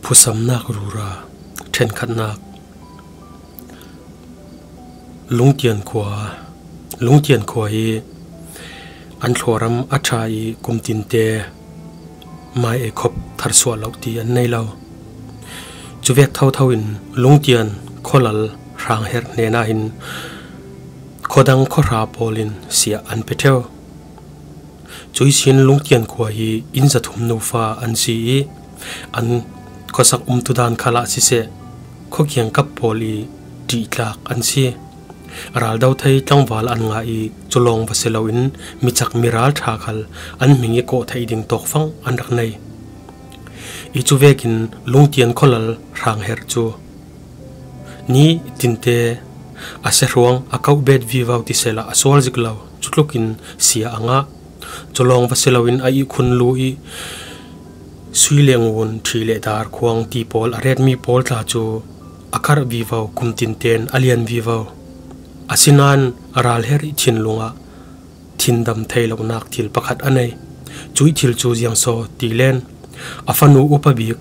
Phusamnak rura thenkhatnak Lungtian khua Lungtian khua hi an thluaram a tha i kum tinte mai ei khawp tharsuah loh ti an nei lo. Chuvek tho tho in Lungtian khualal Hrangherh hnenah hin khuadang khuahra pawl in siah an pe theo. Cuisin Lungtian khua hi inn 300 nufa an si i an khuasak umtudan khal ah siseh khuakiangkap pawl i ṭihtlak an si. Raldo thei tlangval an ngah i culawng va si loin michak miral ṭha khal an hming i kawh theih ding tawkfang an rak nei. I cu vekin Lungtian khualal Hrangherh cu ni tinte a sehruang a kauh bet vivo ti sehla a sual zik lo. Cu tluk in sia a ngah. Culawng va si loin a ihkhun lu i sui le ngun, ṭhi le dar, khuang ti pawl a retmi pawl tla cu a karh vivo, kum tinten a lian vivo. Asinain ral her i thinlung ah thindam thei lonak thil pakhat a nei. Cui thil cu ziangsaw ti len. A fanu upa bik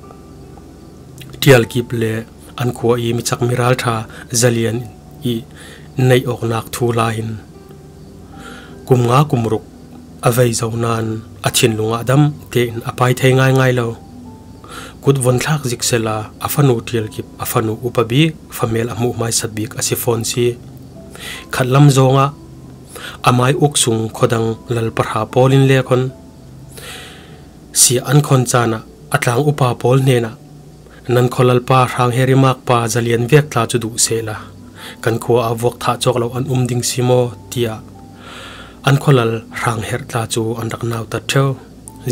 ṭial kip le an khua i michak miral ṭha zalian i neih awknak thu la in kum nga kum ruk a vei zo nain a thinlung ah dam tein a pai thei ngaingai lo. Kut von thlak zik sela a fanu ṭial kip a fanu upa bik famel a hmuh hmaisat bik a si fawn si. Khat lam zong ah amai uk sung khuadang lal pahra pawl in le khon si an khon caan ah a tlang upa pawl hnenah nan khualalpa hrang herimak pa zalian vek tla cu duh sehla kan khua ah vuak thah cawk lo an um ding si maw tiah an khualal hrang herh tla cu an rak nautat ṭheo.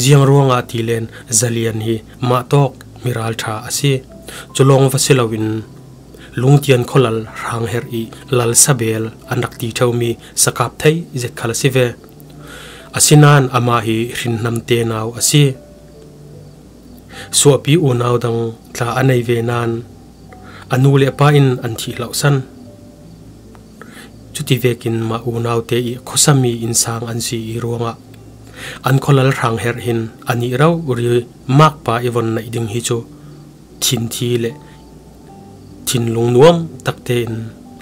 Ziang ruangah ti len zalian hi mah tawk miral ṭha a si. Culawng va si loin lungtian khualal hrang herh i lal sabel an rak ti ṭheomi sakap thei zet khal a si ve. Asinain amah hi hrinnam tenau a si. Suahpi unau dang tla a nei ve nain a nu le pa in an thih hlauhsan. Cuti vekin mah unau te i khuasami innsang an si i ruangah an khualal hrang herh hin anih ro ri mak pa i von naih ding hi cu thinthi le thinlung nuam tak tein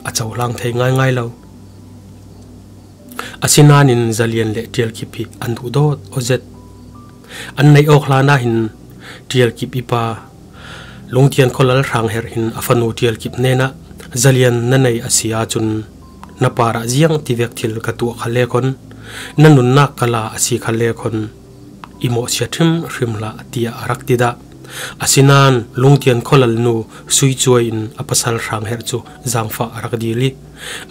a cohlang thei ngaingai lo. Asinain zalian le ṭial kip hi an duh dawt awzet. An neih awk hlan ah hin ṭial kip i pa lungtian khualal hrang herh hin a fanu ṭial kip hnenah zalian na nei a si ahcun na par ah ziang ti vek thil ka tuah kha le khon na nunnak ka la a si kha le khon i mawhchiat hrimhrim hlah tiah a rak ti dah. Asinain lungtian khualal nu sui cuai in a pasal hrang herh cu zaangfah a rak dil i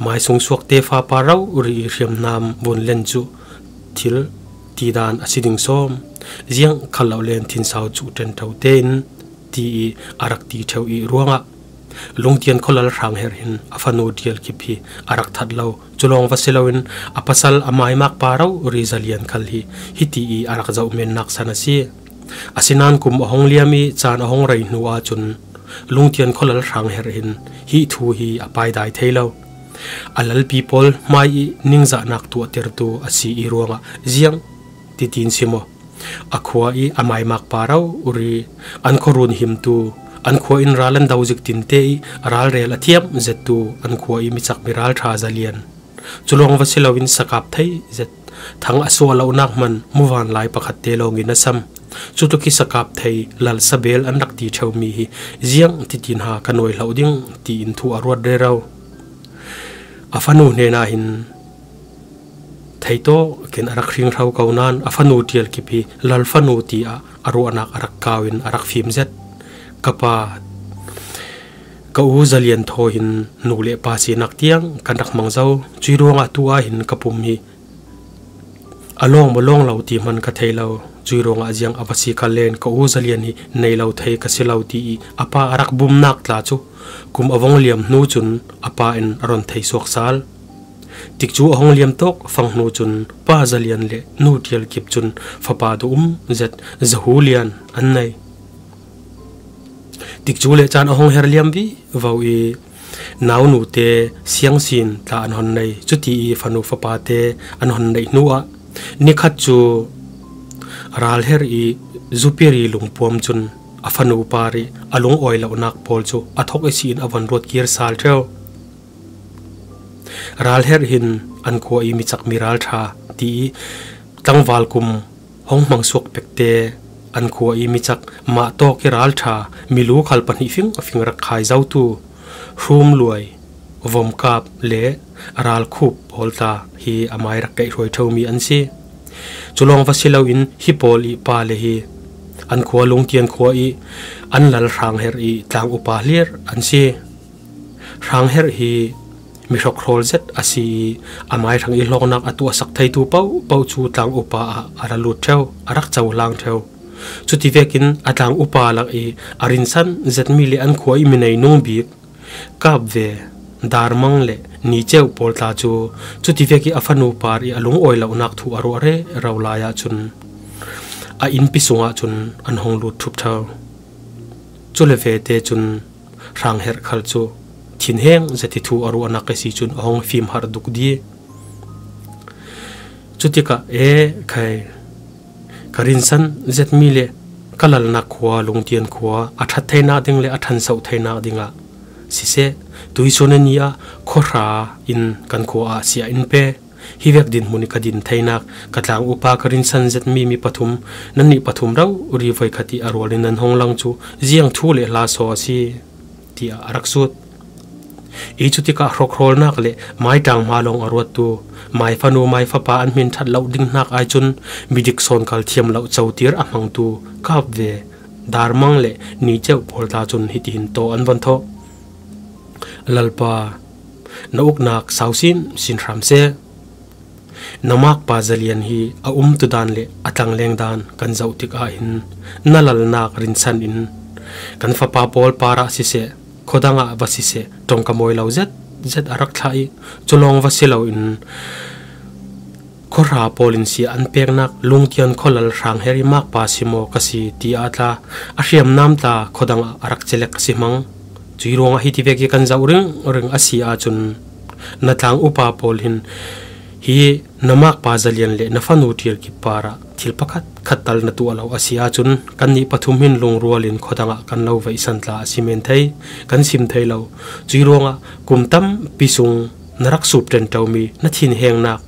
maisung suak tefa pa ro ri i hriamnam vun len cu thil ti dan a si ding sawm ziang khal lo len thinsau cu ṭen ṭo tein ti i a rak ti ṭheo i ruangah lungtian khualal hrang her hin a fanu ṭial kip hi a rak that lo. Culawng va si loin a pasal a maimak pa ro ri zalian khal hi hiti i a rak zoh men nak san a si. Asinain kum a hong liam i caan a hong rei hnu ahcun lungtian khualal hrang her hin hi thu hi a paidai thei lo. A lalpi pawl hmai i ningzahnak tuahtertu a si i ruangah ziang titin si maw a khua i a maimak pa ro uri an khuarun himtu an khua in ral an do zik tin te i ralrel a thiam zettu an khua i michak mi ral tha zalian culong va si loin sakap thei zet thang a suah lonak man muvan lai pakhat te lawng in a sam. Cu tluk i sakap thei lal sabel an rak ti ṭheumi hi ziang titin ha ka nawi hloh ding tiin thu a ruat rero. A fanu hnenah hin theito kin a rak hringhro ko nain a fanu ṭial kip hi lal fanu ti ah a ruahnak a rak kau in a rak fim zet. Ka pa ka u zalian thaw hin nu le pa sinak tiang kan rak hmang zo. Cui ruangah tu ah hin ka pum hi a lawng maw lawng lo ti hman ka thei lo. Cui ruangah ziang a va si kal len ka u zalian hi nei lo thei ka si lo ti i a pa a rak bumnak tla cu kum a vong liam hnu cun a pa in a ron thei suak sal. Tik cu a hong liam tok fang hnu cun pa zalian le nu ṭial kip cun fapa du um zet zahu lian an nei. Tik cu le caan a hong her liam vi vo i nau nu te siangsin tla an hon nei. Cuti i fanu fapa te an hon neih hnu ah nikhat cu ral her i zupiri lungpuam cun A fanu par i a lungawi lonak pawl chu a thawk i siin a von ruat kir sal theu. Ral herh hin an khua i michak mi ral tha ti i tlangval kum hong hmang suak pek te, an khua i michak mah tawk i ral tha milu khal pahnih fing fing rak khai zotu hrum luai, vom kap le ral khup pawl tla hi amai rak kaihhruai thomi an si. Cu lawng va si loin hi pawl i pa le hi an khua Lungtian khua i an lal Hrang Herh i tlang upa hlir an si. Hrang Herh hi mi hrokhrawl zet a si i amai hrang i hlawknak a tuahsak theitu paohpaoh cu tlang upa ah a ra lut theo, a rak cohlang theo. Cuti vekin a tlang upa lak i a rinsan zetmi le an khua i minei nung bik Kap ve, Darmang le Niceu pawl tla cu cuti vek i a fanu par i a lungawi lonak thu a ruah rero lai ahcun a innpi sungah cun an hung lut ṭhup ṭheo. Cu le vete cun Hrang Herh khal cu thinheng zeti thu a ruahnak i si cun a hung fim har duk dih. Cu tikah ee khai Ka rinsan zetmi le ka lalnak khua Lungtian khua a ṭhat theinak ding le a ṭhanso theinak dingah siseh tuisun ni ah khuahra in kan khua ah sia in pe. Hi vek dinhmun i ka din theinak ka tlang upa ka rinsan zetmi mi pathum nannih pathum ro ri voi khat i a rual in nan hong lang cu ziang thu le hla saw a si tiah a rak sut. I cu tikah hrokhrolnak le maiṭang hma lawng a ruattu mai fanu mai fapa an min ṭhat lo ding hnak ai cun midik sawnkal thiam lo cotir a hmangtu kap ve darmang le ni ceu pawl ta cun hitihin to an von thawh. Lalpa, na uknak sau sin sin hram seh. Namak pa zalian hi a um tu dan le a tlangleng dan kan zoh tik ahhin na lalnak rinsan in kan fapa pawl para siseh khuadang ah va siseh tongka mawi lo zet zet a rak thlah i culawng va si loin khuahra pawl in si an peknak lungtian khualal hrang heri mak pa si maw ka si ti ah tla a hriamnam tla khuadang ah a rak celek a si hmang. Cui ruangah hi ti vek hi kan zoh ring ring a si ahcun na tlang upa pawl hin hi namak pa zalian le na fanu ṭial kip par ah thil pakhat khat tal na tuah lo a si ahcun kannih pathum hin lungrual in khuadang ah kan lo veih santla a si men thei, kan sim thei lo. Cui ruangah kum tampi sung na rak sup ṭenṭomi na thin hengnak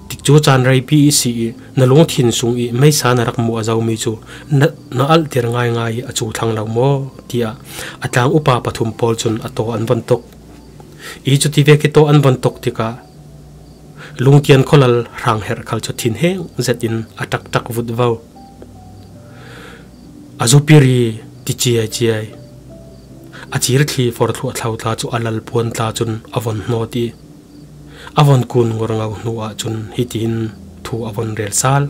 tik cu caan reipi i si i na lungthin sung i meisa na rak mu a zomi cu na, na alhter ngaingai i a cu thlang lo maw tiah a tlang upa pathum pawl cun a taw an von tuk. I cuti ve ki taw an von tuk tikah lungtian khualal hrang herh khal cu thin heng zet in a ṭak ṭak vut vo. A zupiri ti ciai ciai. A cir thli for thlu a thlau tla cu a lal puan tla cun a von hnawt i A von kun ngurngo hnu ahcun hitin thu a von rel sal.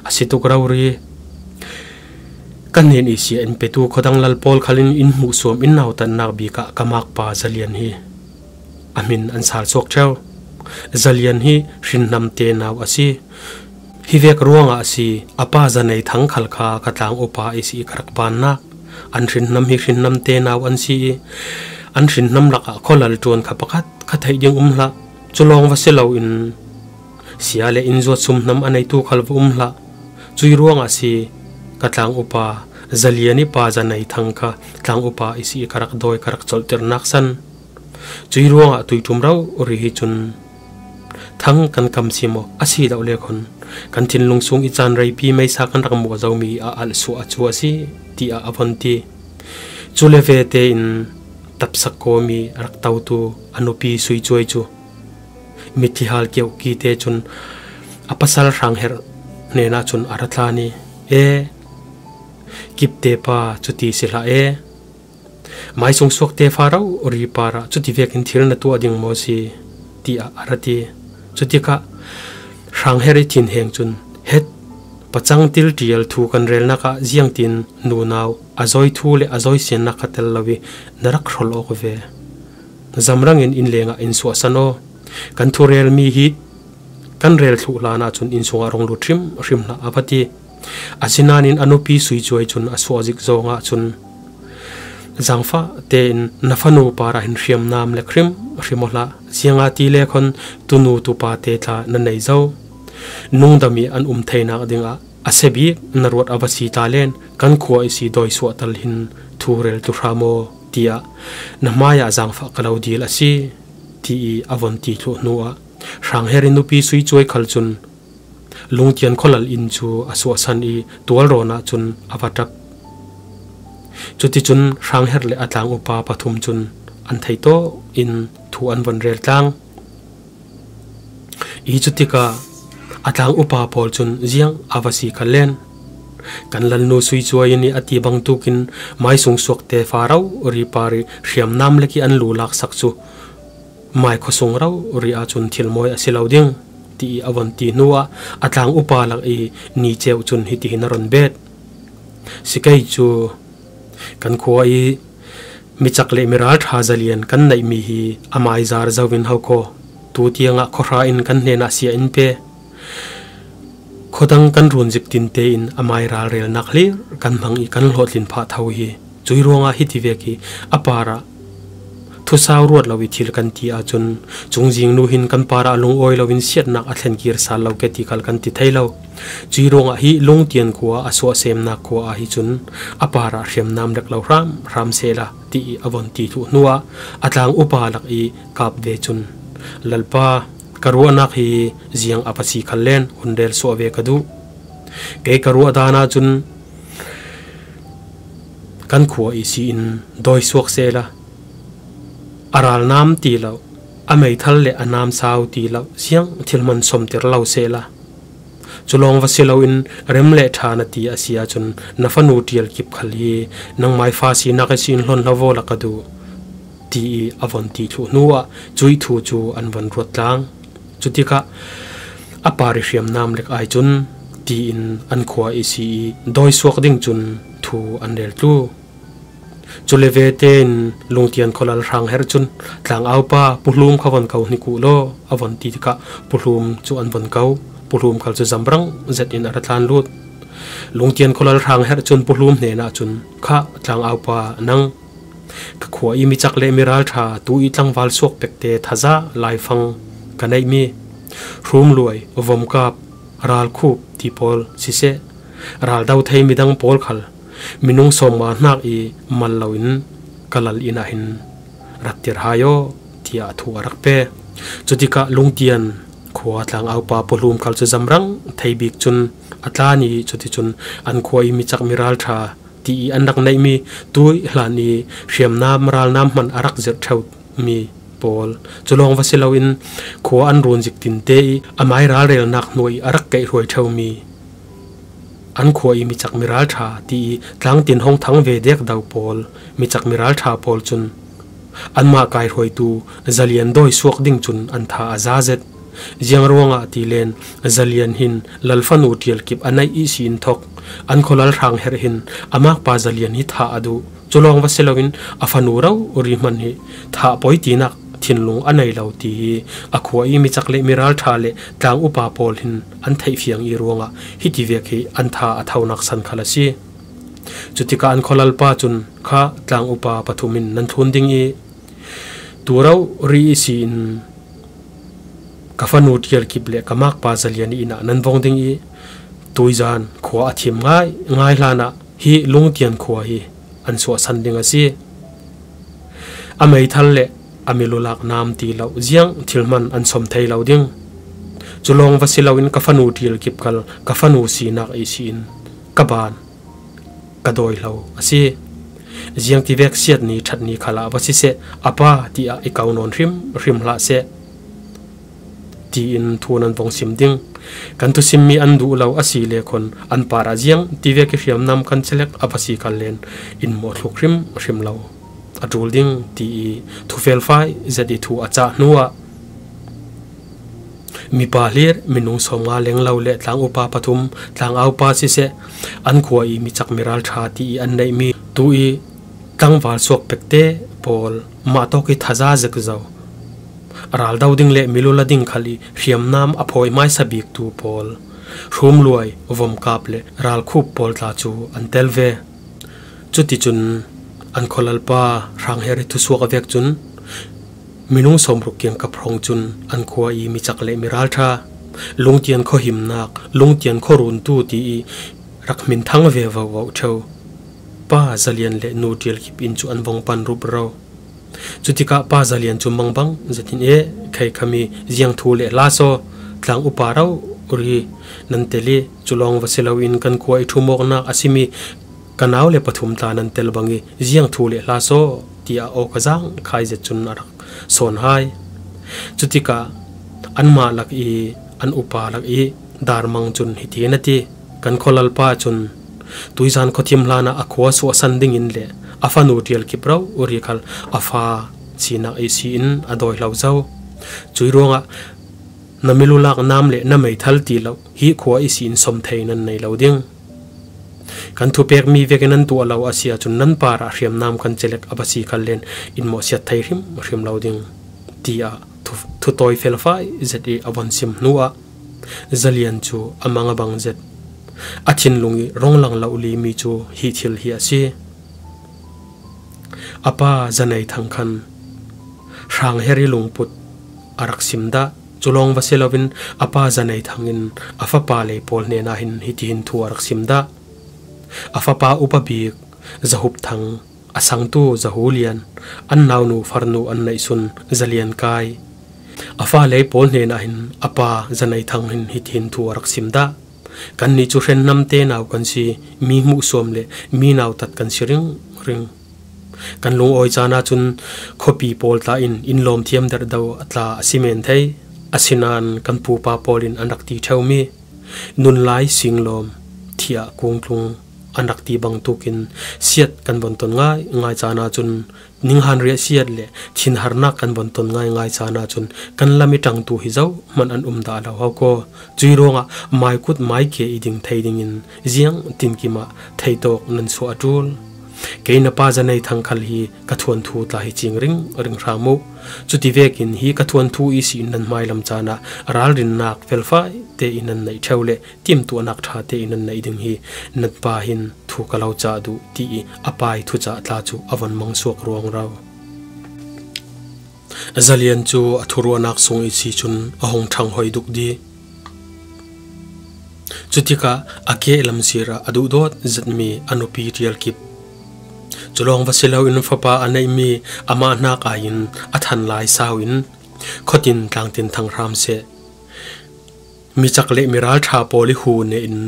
A si tuk rori. Kan nen i sia in petu khuadang lal pawl khalin in hmuh suam in nautannak bik ah kamak pa Zalian hi a min an sal suak theo. Zalian hi hrinnam te nau a si. Hi vek ruangah a si a pa zanei thang khal kha ka tlang upa i si ka rak ban nak. An hrinnam hi hrinnam te nau an si i an hrinnam lakah khualal ṭuan kha pakhat kha theih ding um hlah. Cu lawng va si loin sia le inn zuat sumhnam a neitu khal va um hlah. Cui ruangah si ka tlang upa Zalian i pa zanei thang kha tlang upa i si ka rak dawi ka rak colhter nak san. Cui ruangah tuiṭum ro ri hi cun thang kan kam si maw a si lo le khon kan thinlung sung i caan reipi meisa kan rak muah zomi a alh suah a cu a si tiah a von ti. Cu le ve tein tapsak komi a rak totu a nupi Sui Cuai cu mitthli hal keuh ki te cun a pasal hrang herh hnen ah cun a ra tlan i e kipte pa cuti si hlah e Maisung suak tefa ro ri par ah cuti vek in thil na tuah ding maw si tiah a ra ti. Cutikah hrangher i thin heng cun het pacang til ṭial thu kan relnak ah ziangtin nunau a zawi thu le a zawi siannak kha tel lo i na rak hrol awk ve. Zamrang in inn lengah in suahsan aw. Kan thu relmi hi kan rel thlu hlan ahcun inn chungah rong lut hrim hrim hlah a va ti. Asinain a nupi Sui Cuai cun a suahzik zong ahcun zaangfah tein na fanu par ah hin hriamnam le hrim hrim hlah sianga ti le khon tunu tupa te tla na nei zo nungdam i an um theinak dingah A se bik na ruat a va si ta len, kan khua i si dawi suah tal hin thu rel tu hram aw, tiah na hmaiah zaangfah ka lo dil a si, ti i a von ti thluh hnuah Hrangher i nupi Sui Cuai khal cun Lungtian khualal inn cu a suahsan i tualrawn ah cun a va ṭap. Cuticun Hrangher le a tlang upa pathum cun an thei tawk in thu an von rel tlang. I cu tikah a tlang upa pawl cun ziang a va si kha len. Kan lalnu Sui Cuai nih a ti bangtukin maisung suak te fa ro ri par i hriamnam le ki an lu lak sak cu mai khuasung ro ri ahcun thil mawi a si lo ding ti i a von ti hnu ah a tlang upa lak i ni ceu cun hitihin a ron bet. Sikei cu kan khua i micak le miral ṭha zalian kan neihmi hi a maizaar zo in hau kaw tu tiangah khuahra in kan hnenah sia in pe. Khuadang kan runzik tin tein a mai ralrelnak hlir kan hmang i kan hlawhtlin phah tho hi. Cui ruangah hiti vek hi a par ah thusau ruat lo i thil kan ti ahcun cungzing nu hin kan par ah lungawi loin siatnak a thlen kir sal lo ke ti kal kan ti thei lo. Cui ruangah hi lungtian khua a suahsemnak khua ah hi cun a par ah hriamnam lek lo hram hram sehla ti i a von ti thlu hnu ah a tlang upa lak i kap ve cun Lalpa ka ruahnak hi ziang a va si khal len hun rel suah ve ka duh. Kei ka ruah dan ahcun kan khua i si in dawi suak sehla a ral nam ti lo a meithal le a nam sau ti lo siang thil man somter lo sehla cu lawng va si loin rem le ṭha na ti a si ahcun na fanu ṭial kip khal hi nangmai fa sinak i sin hlon hlavo la ka duh ti i a von ti thlu hnu ah cui thu cu an von ruat tlang. Cu tikah a par i hriamnam lek ai cun tiin an khua i si i dawi suak ding cun thu an rel tlu. Cu le ve tein lungtian khualal hrang her cun tlangau pa Puhlum kha von ko hnik u law a von ti tikah Puhlum cu an von ko. Puhlum khal cu zamrang zet in a ra tlan lut. Lungtian khualal hrang her cun Puhlum hnenah cun khah tlangau pa nang ka khua i micak le miralṭha tu i tlangval suak pekte thaza laifang ka neihmi hrumluai vomkap ralkhup ti pawl siseh raldo thei midang pawl khal minung sawmnga hnak i mal loin ka lal inn ah hin rattir hai aw tiah thu a rak pe. Cutikah lungtian khua tlangaupa pawhlum khal cu zamrang thei bik cun a tlan i cuticun an khua i micak miralṭha ti i an rak neihmi tui hlan i hriamnam ralnam hman a rak zirh ṭheo mi pawl cu lawng va si loin khua an run zik tin te i a mai ralrelnak hnuai a rak keihruai ṭheomi an khua i micak miralṭha ti i tlangtin hong thang ve dek do pawl micak miralṭha pawl cun anmah kai hruaitu zalian dawi suak ding cun an tha a za zet. Ziang ruangah ti len zalian hin lalfanu ṭial kip a naih i siin thok an khualal hrang herh hin amak pa zalian hi thah a duh. Cu lawng va si loin a fanu ro ri hman hi thah poi tinak thinlung a nei lo ti hi a khua i micak le miralṭha le tlang upa pawl hin an theihfiang i ruangah hiti vek hi an tha a thonak san khal a si. Cutikah an khualal pa cun kha tlang upa pathum in nan thlun ding i turo ri i si in ka fanu ṭial kip le ka makpa zalian inn ah nan vong ding i tuizan khua a thim ngai ngai hlan ah hi lungtian khua hi an suahsan ding a si. A meithal le a milulak nam ti lo ziang thil hman an som thei lo ding. Cu lawng va si loin ka fanu ṭial kip kal ka fanu sinak i siin ka baan ka dawi lo a si. Ziang ti vek siat ni ṭhat ni khal ah va siseh a pa tiah i kau nawn hrim hrim hlah seh tiin thu nan vong sim ding. Kan thusimmi an duh lo a si le khon an par ah ziang ti vek i hriamnam kan chelek a va si kal len in maw thluk hrim hrim lo a ṭul ding ti i thu felfai zet i thu a cah hnu ah mipa hlir minung 50 leng lo le tlang upa pathum tlangau pa siseh an khua i micak miral ṭha ti i an neihmi tu i tlangval suak pekte pawl mah tawk i thaza zik zo ral do ding le milula ding khal i hriamnam a phawi hmaisa bik tu pawl hrumluai vomkap le ralkhup pawl tla cu an tel ve. Cuticun an khualal pa hrangher i thusuak a vek cun minung 60 kiang kap hrawng cun an khua i micak le miralṭha Lungtian khaw himnak, Lungtian khaw runtu ti i rak min thang ve vau vau theu. Pa Zalian le Nu Tial Kip inn chu an vong pan rup ro. Cutikah Pa Zalian cu mangbang zetin e khei khami ziang thu le hla saw tlang upa ro uri nan tel i culawng va si loin kan khua i ṭhumawknak a simi ka nau le pathum tla nan tel bang i ziang thu le hla saw tiah aw ka zaang khai zet cun a rak sawn hai. Cutikah anmah lak i an upa lak i Darmang cun hitihin a ti, Kan khua lalpa cun tuizan khuathim hlan ah a khua suahsan dingin le a fanu ṭial kip ro uri khal a fa sinak i si in a dawi hlo zau. Cui ruangah na milulak nam le na meithal ti lo hi khua i si in som thei nan nei lo ding. Kan thupek mi vek in nan tuah lo a si ahcun nan par ah hriamnam kan celek a va si khal len in maw siat thei hrim hrim lo ding tiah thutawi felfai zet i a von sim hnu ah Zalian cu a mang a bang zet. A thinlung i ronglang lo li mi cu hi thil hi a si. A pa Zanei Thang khan hrang heri lungput a rak sim dah. Cu lawng va si loin a pa Zanei Thang in a fapa lei pawl hnen ah hin hitihin thu a rak sim dah. A fapa upa bik Za Hup Thang, a sangtu Za Hu Lian, an naunu farnu an neihsun Za Lian Kai. A fale pawl hnen ah hin a pa Za Nei Thang hin hitihin thu a rak sim dah. Kannih cu hrennam te nau kan si, mi hmuhsuam le mi nautat kan si ring ring. Kan lungawi caan ahcun khuapi pawl tla in inn lawm thiam der do a tla a si men thei. Asinain kan pupa pawl in an rak ti ṭheomi nun lai singlawm thiah kungtlung an rak ti bangtukin siat kan von ton ngai ngai caan ahcun ninghan riah siat le thinharnak kan von ton ngai ngai caan ahcun kan lam i ṭangtu hi zo hmanh an um dah lo hau kaw cui ruangah mai kut mai ke i ding thei dingin ziang tinkim ah thei tawk nan chuah a ṭul. Kei na pa zanei thang khal hi ka thuan thu tla hi ching ring ring hram u. Cuti vekin hi ka thuan thu i si nan hmai lam caan ah ralrinnak felfai te in nan neih ṭheo le timhtuahnak ṭha te in nan neih ding hi nan pa hin thu ka lo cah duh ti i a pa i thucah tla cu a von mang suak ruang ro. Zalian cu a thuruahnak sung i si cun a hung ṭhang hoi duk dih. Cutikah a ke lamsir ah a duhdawt zatmi a nupi ṭial kip. Cu lawng va si loin fapa a neihmi amah hnak ai in a than lai sau in khuatin tlangtin thang hram seh. Micak le miralṭha pawl i hu ne in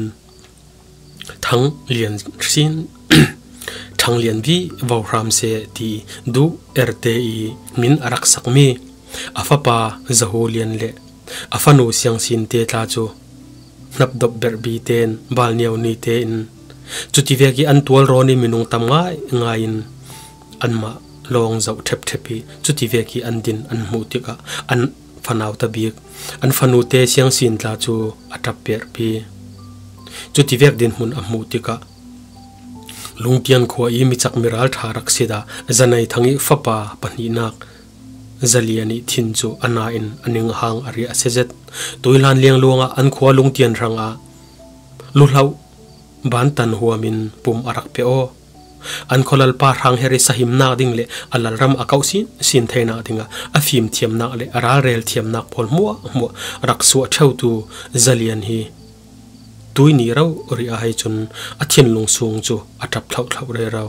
Thang Lian sin Thang Lian vi vo hram seh ti duh erte i min a rak sakmi a fapa Zahu Lian le a fanu Siang Sin te tla cu hnapdop berhbi tein balniau ni tein cuti vek i an tualrawn i minung tam ngai ngai in anmah lawng zoh ṭhepṭhep i cuti vek i an din an hmuh tikah an fanau ta bik an fanu te Siang Sin tla cu a ṭap perhpi. Cuti vek dinhmun a hmuh tikah Lungtian khua i micak miral ṭha rak si dah Zanei Thang i fapa pahnihnak Zalia nih thin cu a na in a ning hang a riah a si zet. Tuihlan liangluang ah an khua Lungtian hrang ah luhloh bantan huam in pum a rak pe aw. An khualal pa hrang her i sahimnak ding le a lalram a kauh sin sin theinak dingah a fimthiamnak le a ralrel thiamnak pawl hmuah hmuah rak suah ṭheutu Zalian hi tui ni ro ri a hei cun a thinlung sung cu a ṭap thlauh rero.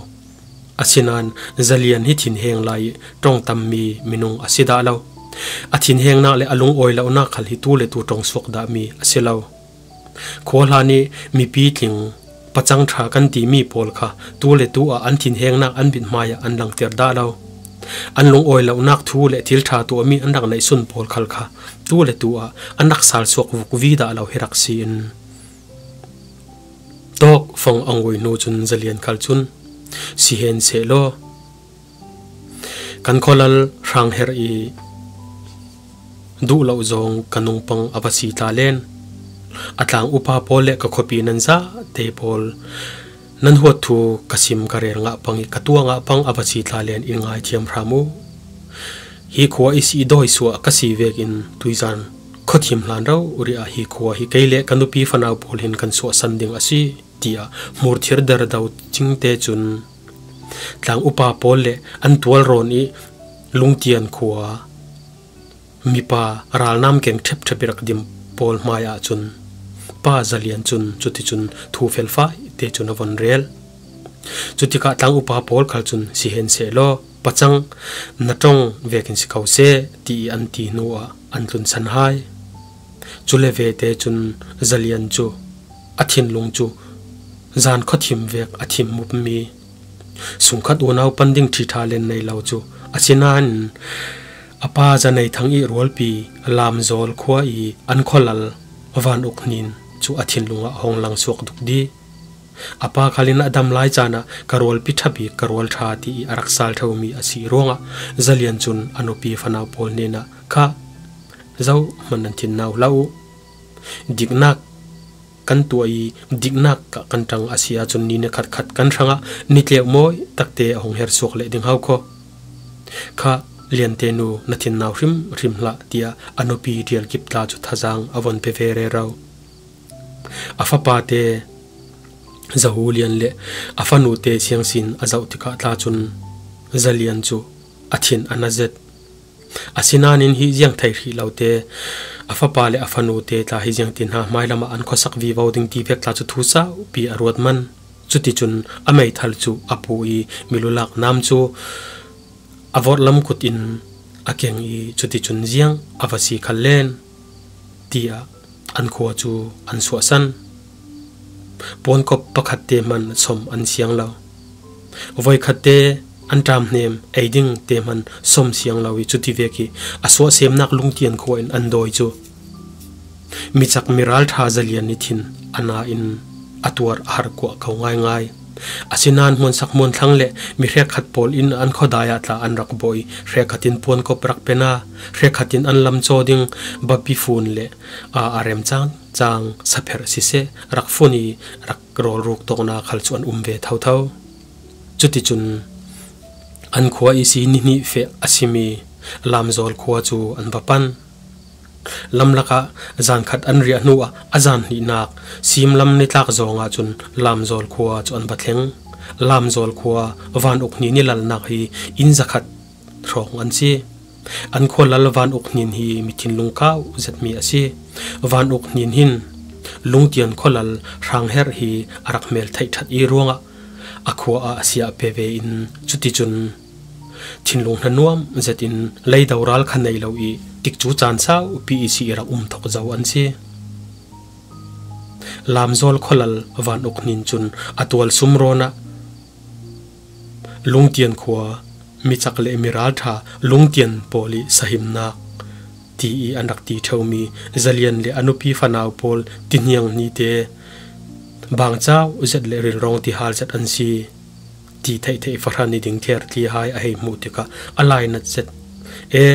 Asinain Zalian hi thinheng lai i ṭong tammi minung a si dah lo. A thinhengnak le a lungawi lonak khal hi tu le tu ṭong suak dahmi a si lo. Khua hlan i mipi tling pacang ṭha kan timi pawl kha tu le tu ah an thinhengnak an mithmai ah an langhter dah lo. An lungawi lonak thu le thil ṭha tuahmi an rak neihsun pawl khal kha tu le tu ah an rak sal suak vukvi dah lo hi rak si in. Tawk fong a ngui hnu cun Zalian khal cun si hen sehlaw kan khualal hrang her i duh lo zong ka nungpang a va si tla len. A tlang upa pawl le ka khuapi nan za te pawl nan huat thu ka sim ka rel ngah pang i ka tua ngah pang a va si tla len in ngai thiam hram u. Hi khua i si doi suah ka si vek in tuizan Khuathim hlan ro ri ah hi khua hi kei le ka nupi fanau pawl hin kan suahsan ding a si tiah hmurthir derdo cingte cun tlang upa pawl le an tualrawn i lungtian khua mipa ralnam keng ṭhepṭhep i rak dim pawl hmai ah cun Pa Zalian cun cuticun thu felfai te cun a von rel. Cu tikah tlang upa pawl khal cun si hen sehlaw pacang na tong vekin si ko seh ti i an ti hnu ah an tlun san hai. Cu le ve te cun Zalian cu a thinlung cu zan khuathim vek a thim mupmi sungkhat unau panding ṭhiṭha len nei lo cu asinain a pa Zanei Thang i rualpi Lamzawl khua i an khualal Van Uk Hnin cu a thinlung ah hong lang suak duk dih. A pa khal in a dam lai caan ah ka rualpi ṭha bik ka rual ṭha ti i a rak sal ṭheumi a si ruangah Zalian cun a nupi fanau pawl hnenah khah zoh hmanh nan thin nau hlah u. Diknak kan tuah i diknak ah kan ṭang a si ahcun ni ni khat khat kan hrangah nitleu mawi takte a hung her suak leh ding hau khaw. Khah Liante nu na thin nau hrimhrim hlah tiah a nupi Ṭial Kip tla cu thazaang a von pe ve rero. A fapa te Zahu Lian le a fanu te Siang Sin a zoh tikah tla cun Za Lian cu a thin a na zet. Asinain hi ziang thei hrih lo te a fapa le a fanu te tla hi ziang ti hna hmailam ah an khuasak vivo ding ti vek tla cu thu saupi a ruat man. Cuticun a meithal cu a pu i milulak nam cu a vorhlam kut in a keng i cuticun ziang a va si khal len tiah an khua cu an suahsan. Pawnkop pakhat te hmanh som an siang lo. Voikhat te an ṭam hnem ei ding te hmanh som siang lo i cuti vek i a suahsemnak lungtian khua in an dawi cu micak miral ṭha zalian nih thin a na in a tuar a har kuah ko ngaingai. Asinain hmuansak hmuanthlang le mi hrekkhat pawl in an khuadai ah tla an rak bawh i hrekkhat in puankop rak pe na, hrekkhat in an lam caw ding bapi fun le a rem cang cang sapherh siseh rak fun i rak rawlruk tawknak khal cu an um ve thotho. Cuticun an khua i si nihnih feh a simi Lamzawl khua cu an va pan. Lamlak ah zankhat an riah hnu ah a zan hnihnak Simlam nitlak zawng ah cun Lamzawl khua cu an va thleng. Lamzawl khua Van Uk Hni ni lalnak hi inn zakhat hrawng an si. An khua lal Van Uk Hnin hi mi thinlung kau zetmi a si. Van Uk Hnin hin Lungtian khualal Hrang Herh hi a rak hmel theih ṭhat i ruangah a khua ah a sia pe ve in cuticun thinlung hnanuam zet in leido ral kha nei lo i tikcu caan saupi i si i rak um thok zau an si. Lamzawl khualal Van Uk Hnin cun a tual sumrawn ah Lungtian khua micak le miralṭha lungtian pawl i sahimnak ti i an rak ti ṭheomi Zalian le a nupi fanau pawl tihniang ni te bangcau zet le rilrong tihal zet an si ti theih theih fahran i ding ther tli hai a hei hmuh tikah a lainat zet e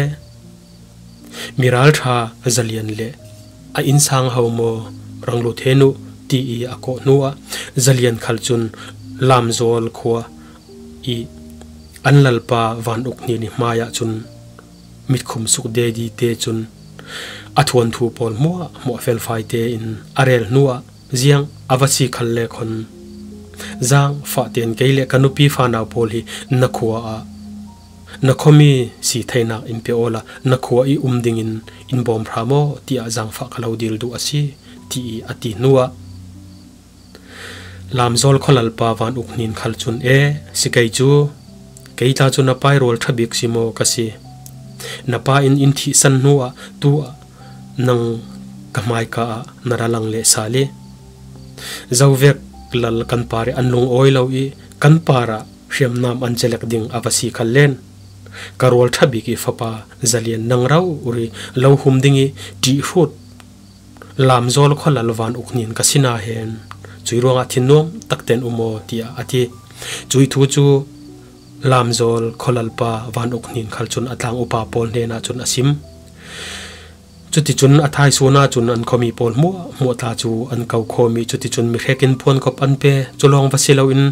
miralṭha Zalian le a innsang ho maw ranglut he nu ti i a kawh hnu ah Zalian khal cun Lamzawl khua i an lalpa Van Uk Hnin i hmai ah cun mitkhum suk dedi te cun a thuanthu pawl hmuah hmuah felfai te in a rel hnu ah ziang a va si khal le khon zaang fah tein kei le ka nupi fanau pawl hi na khua ah Na khuami si theinak in pe aw la na khua i um dingin in bawm hram aw tiah zaangfah ka lo dil duh a si ti i a ti hnuah Lamzawl khualalpa Van Uk Hnin khal cun e si kei cu kei tla cu na pai rawl ṭha bik si maw ka si na pa in in thih san hnu ah tu ah nang ka hmaika ah na ra lang le sal i zovek lal kan par i an lung awi lo i kan par ah hriamnam an celek ding a va si khal len. Ka rawl ṭha bik i fapa zalian nang rau uri lo hum ding i ṭih hrut lamzawl khualal van uk nin ka sina hen cui ruangah thinnuam takten umaw tiah a ti. Cui thu cu lamzawl khualal pa van uk nin khal cun a tlang upa pawl hnenah cun a sim. Cuticun a thaisun ahcun an khuami pawl hmuahhmuah tla cu an ko khomi cuticun mihrek in phuankop an pe. Cu lawng va si loin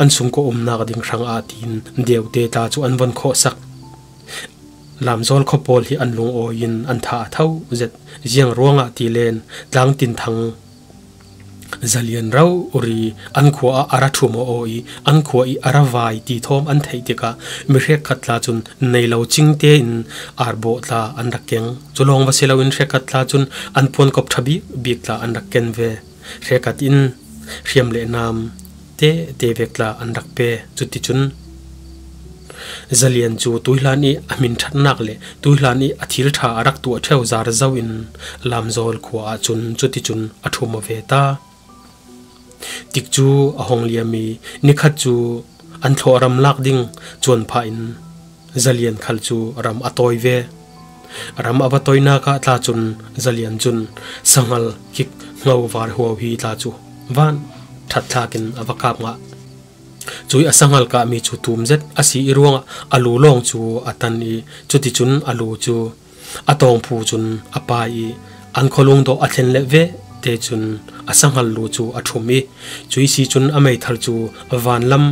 an sungkaw umnak ding hrangah tiin deute tla cu an von khawh sak. Lamzawl khua pawl hi an lungawi in an tha a tho zet. Ziang ruangah ti len tlang tin thang. Zalian rau ri an khua ah a ra thu maw aw i an khua i a ra vai ti thawm an theih tikah mi hrekkhat tla cun nei lo cing tein arbawh tla an rak keng. Cu lawng va si loin hrekkhat tla cun an puankop ṭha bikbik tla an rak ken ve. Hrekkhat in hriam le nam tete vek tla an rak pe. Cuticun Zalian cu tuihlan i a min ṭhatnak le tuihlan i a thil ṭha a rak tuah ṭheo zar zau in Lamzawl khua ah cun cuticun a ṭhum ve ta. Tik cu a hong liam i nikhat cu an thlawh ram lak ding cuan phah in Zalian khal cu ram a tawi ve. Ram a va toinak ah tla cun Zalian cun sangal kik ngho var huau hi tla cu van ṭhat thlak in a va kap ngah. Cui a sangal kahmi cu tum zet a si i ruangah a lu lawng cu a tan i cuticun a lu cu a tawngphu cun a pai i an khualung dawh a thlen le ve te cun a sangal lu cu a ṭhum i cui si cun a meithal cu van lam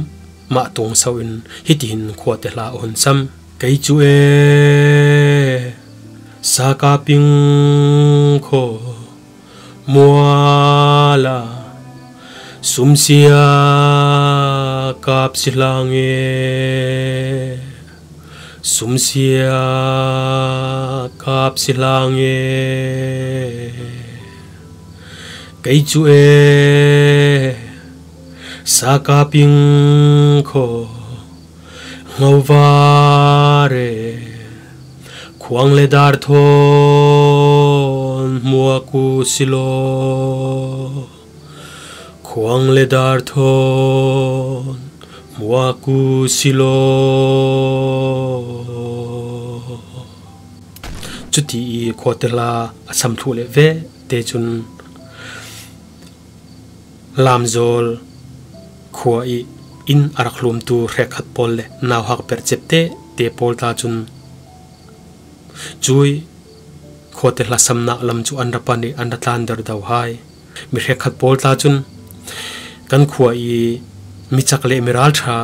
mah tung so in hitihin khua te hla a hun sam. Kei cu ee saka ping kho Muala sumsia kap si hlang e sumsia kap si hlang e kei cu e saka ping kho Nghovare khuang le dar thawn hmuak u silaw khuang le dar thawn hmuak u silaw. Cuti i khuate hla a sam thlu le ve te cun Lamzawl khua i inn a rak hlumtu hrekkhat pawl le nauhak percep tete pawl tla cun cui khuate hlasamnak lam cu an ra pan i an ra tlan dardo hai. Mi hrekkhat pawl tla cun kan khua i micak le miralṭha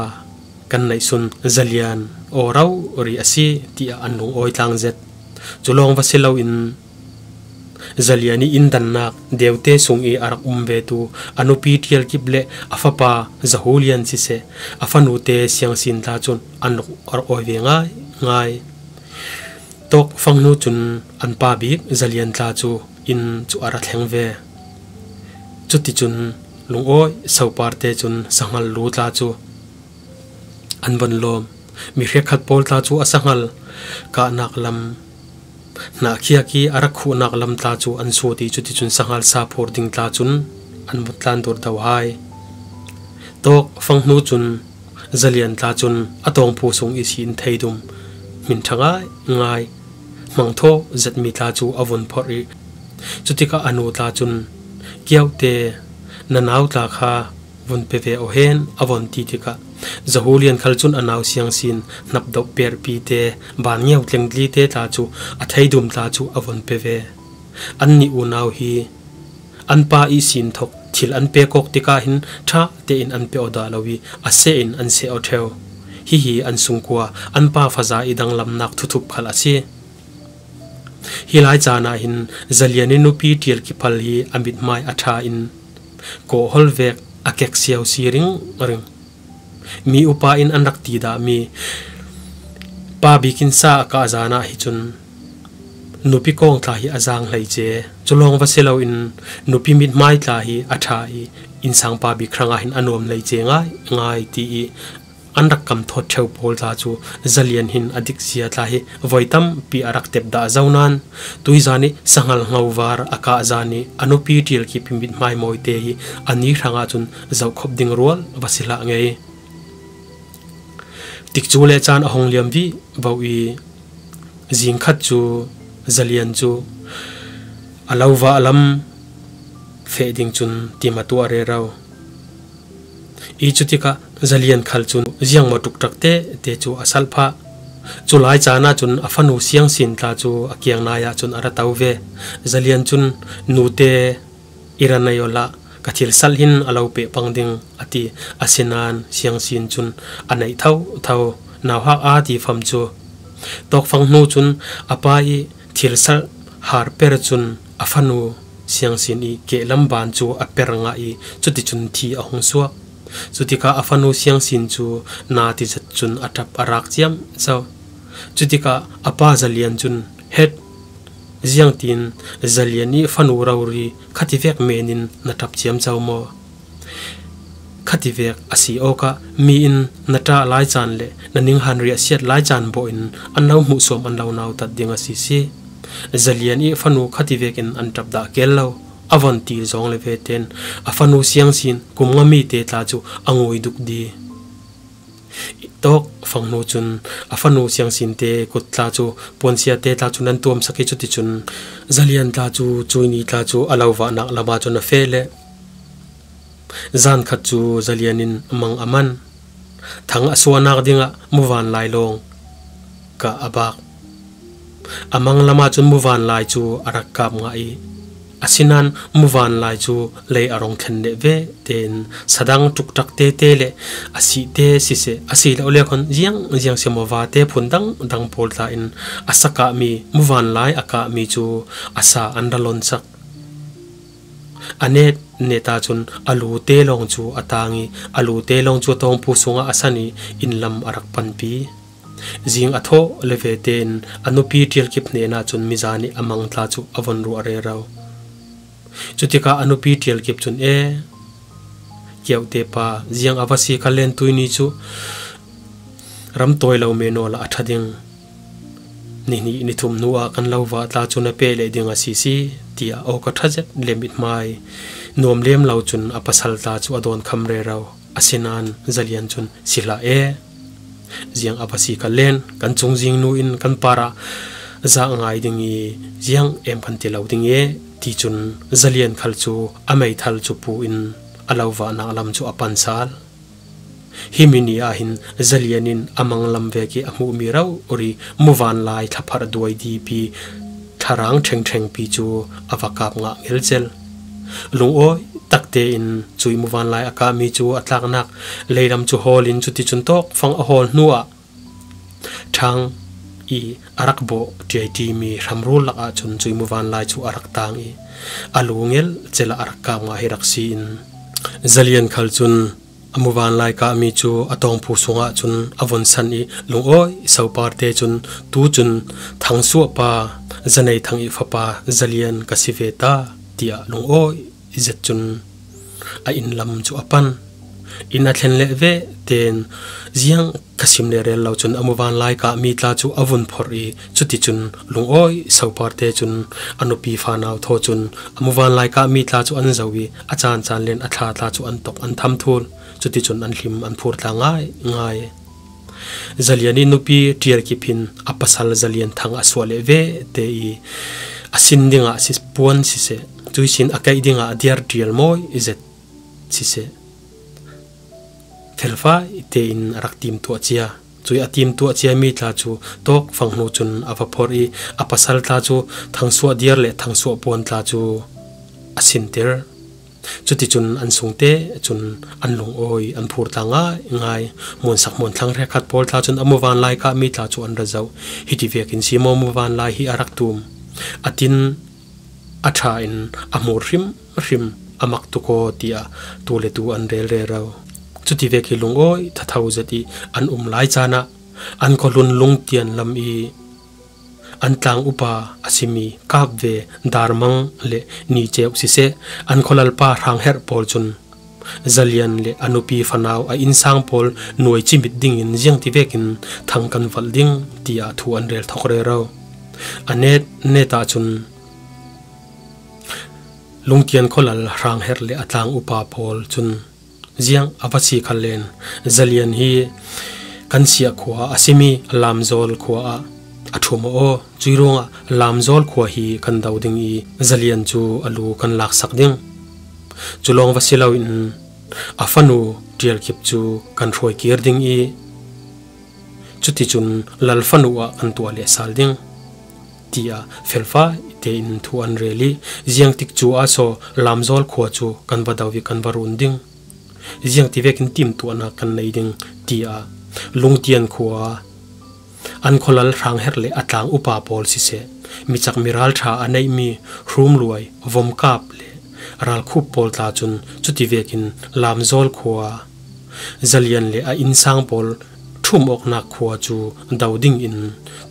kan neihsun zalian aw ro ri a si tiah an lung awi tlang zet. Cu lawng va si loin Zalian i inn dannak deute sung i a rak um vetu a nupi Ṭial Kip le a fapa Za Hu Lian siseh, a fanute Siang Sin tla cun an rak awi ve ngaingai. Tawk fang hnu cun an pa bik Za Lian tla cu inn cu a ra thleng ve. Cuticun lungawi sopar te cun sanghal lu tla cu an von lawm. Mi hrekhat pawl tla cu a sanghal kahnak lam Hnahkhiak i a rak khuhnak lam tla cu an sawt i cuticun sanghal sa phur ding tla cun an vut tlan dur do hai. Tawk fang hnu cun zalian tla cun a tawngphu sung i si in thei dum min ṭha ngai ngai hmangthaw zetmi tla cu a vun phorh i cutikah a nu tla cun kiaute na nau tla kha vun pe ve ohen a von ti tikah Zahu Lian khal cun a nau siang sin hnap doh perpi te van ngeu tlengtli te tla cu a theidum tla cu a von pe ve. Annih unau hi an pa i sin thok thil an pe kok tikah hin ṭha tein an pe oda lo i a seh in an seh o ṭheo. Hihi an sungkua an pa faza i danglamnak thuthup khal a si. Hi lai caan ah hin Zalian i nupi Ṭial Kiphal hi a mithmai a ṭha in kawhol vek a kek siau si ring ring. Mi upa in an rak ti dah mi pa bikin sa a kah zan ah hi cun nupi kong tla hi a zaang hlei ce. Cu lawng va si loin nupi mithmai tla hi a ṭha i innsang pa bik hrang ah hin a nuam hlei ce ngai ngai ti i an rak kam thawt ṭheo pawl tla cu zalian hin a dik zia tla hi voi tampi a rak tep dah zo nain tuizan i sanghal ngovar a kah zan i a nupi ṭial kip i mithmai mawi te hi a ni hrang ahcun zohkhop ding rual va si hlah ngei. Tikcu le caan a hong liam dih vo i zingkhat cu zalian cu a lova a lam feh ding cun tim a tuah rero. I cutikah zalian khal cu ziang maw ṭukṭak te te cu a salh phah. Cu lai caan ah cun a fanu Siang Sin tla cu a kiangnai ah cun a ra to ve. Zalian cun nute i ra nei hlah ka thil salh hin a lo peh pang ding a ti. Asinain Siang Sin cun a neih thotho. Nauhak aa ti fam cu. Tawkfang hnu cun a pa i thil salh har per cun a fanu Siangsin i kehlam ban chu a per nga i cuticun thi a hung suak. Cutikah a fanu Siangsin cu na ti zat cun a ṭap a rak ciamco. Cutikah a pa Za Lian cun, Het! Ziangtin Za Lian i fanu rori khati vek men in na ṭap ciamco maw? Khati vek a si awkah mi in na ṭah lai caan le na ninghan riah siat lai caan bawh in an lo hmuhsawm an lo nautat ding a si si. Za Lian i fanu khati vek in an ṭap dah kel lo. A von ti zong le ve ten a fanu siangsin kum nga mi te tla cu a ngui duk di. Tawk fang hnu cun a fanu siangsin te kut tla cu puansia te tla cun an tuam sak i cuticun Za Lian tla cu cui ni tla cu a lo vahnak lam ah cun a feh le Zan khat cu zalian in mang a man. Thang a suahnak dingah muvan lai lawng ka a bak. A mang lam ahcun muvan lai cu a rak kap ngah i asinain muvan lai cu lei a rong thlen leh ve tein sadang ṭukṭak tete le a sih te siseh asilole khon ziang ziang simaw vate phun dangdang pawl tla in a sakahmi muvan lai a kahmi cu a sa an ra lon sak. A net net ahcun a lu te lawng cu a tang i a lu te lawng cu tawngpu sungah a san i inn lam a rak panpi. Zing a thawh le ve tein a nupi ṭialkip hnen ahcun miza nih a mang tla cu a von ruah rero. Cutikah a nupi ṭialkip cun ee, Kiohte pa, ziang a va si kha len tui ni cu ram tawi lo men aw la a ṭha ding. Nihnih nithum hnu ah kan lo va tla cu na pe leh ding a si si tiah awka ṭha zet le mithmai nuam lem lo cun a pasal tla cu a dawn kham rero. Asinain Zalian cun si hlah ee. Ziang a va si ka len kan cung zing nu in kan par ah zah ngai ding i ziang em kan ti lo ding e ti cun Zalian khal cu a meithal cu pu in a lo vahnak lam cu a pan sal. Hi mini ah hin zalian in a manglam vek i a hmuhmi ro uri muvan lai thlapharh duai di pi thlarang ṭhengṭheng pi cu a va kap ngah ngelcel. Lungawi tak tein cui muvan lai a kahmi cu a tlaknak leilam cu hawl in cuticun tawk fang a hawl hnu ah ṭhang i a rak bawh ṭiaiṭimi hramrul lakah cun cui muvan lai cu a rak tang i a lu ngel cel ah a rak kap ngah hi rak si in zalian khal cun A muvan lai kahmi cu a tawngphu sungah cun a von sanh i lungawi sopar te cun tu cun Thangsuah pa Zanei Thang i fapa Zalian ka si ve ta tiah lungawi zet cun a inn lam cu a pan. Inn a thlen leh ve tein ziang ka sim le rel lo cun a muvan lai kahmi tla cu a vun phorh i cuticun lungawi sopar te cun a nupi fanau thaw cun a muvan lai kahmi tla cu an zo i a caancaan len a thla tla cu an tok an tham thul. Cuticun an hlim an phur tla ngai ngai. Zalian i nupi ṭial kip hin a pasal Zalian thang a suah leh ve te i a sin dingah si puan siseh, cui sin a keih dingah diar ṭial mawi zet siseh, felfai tein a rak tim tuah cia. Cui a tim tuah ciami tla cu tawk fang hnu cun a va phorh i a pasal tla cu thangsuah diar le thangsuah puan tla cu a sinter. Cuticun an sungte cun an lungawi an phur tla ngaingai. Muansak muanthlang rekhat pawl tla cun a muvan lai kah mi tla cu an ra zoh. Hiti vekin si maw muvan lai hi a rak tum. A tin a ṭha in a hmur hrimhrim a mak tuk aw tiah tu le tu an rel rero. Cuti vek hi lungawi thatho zet i an um lai caan ah an khuahlun lungtian lam i an tlang upa a simi kap ve darmang le ni ceu siseh an khualalpa hrangherh pawl cun zalian le a nupi fanau a innsang pawl nuai cimit dingin ziang ti vekin thang kan valh ding tiah thu an rel thok rero. A net net ah cun lungtian khualal hrangherh le a tlang upa pawl cun ziang a va si khal len zalian hi kan sia khua a simi lamzawl khua ah a ṭhu maw aw cui ruangah lamzawl khua hi kan do ding i zalian cu a lu kan lak sak ding cu lawng va si loin a fanu ṭial kip cu kan hruai kir ding i cuticun lal fanu ah kan tuah le sal ding tiah felfai tein thu an rel i ziang tik cu ah saw lamzawl khua cu kan va do i kan va run ding ziang ti vekin timtuahnak kan nei ding tiah lungtian khua An khaw lal Hrangher le a tlang upa pawl siseh, michak mi ralṭha a neihmi Hrumluai, Vawmkap le Ralkhup pawl tla cun cuti vekin Lamzawl khua, Zalian le a innsang pawl ṭhum awknak khua cu do ding in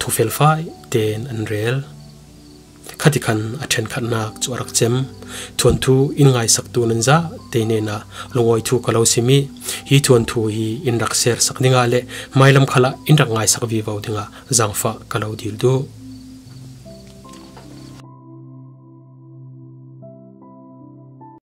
thu felfai tein an rel. Khati khan a ṭhenkhatnak cu a rak cem. Thuanthu in ngaisaktu nan za te nen ah lungawi thu ka lo sim i hi thuanthu hi in rak ser sak dingah le hmailam khal ah in rak ngaisak vivo dingah zaangfah ka lo dil duh.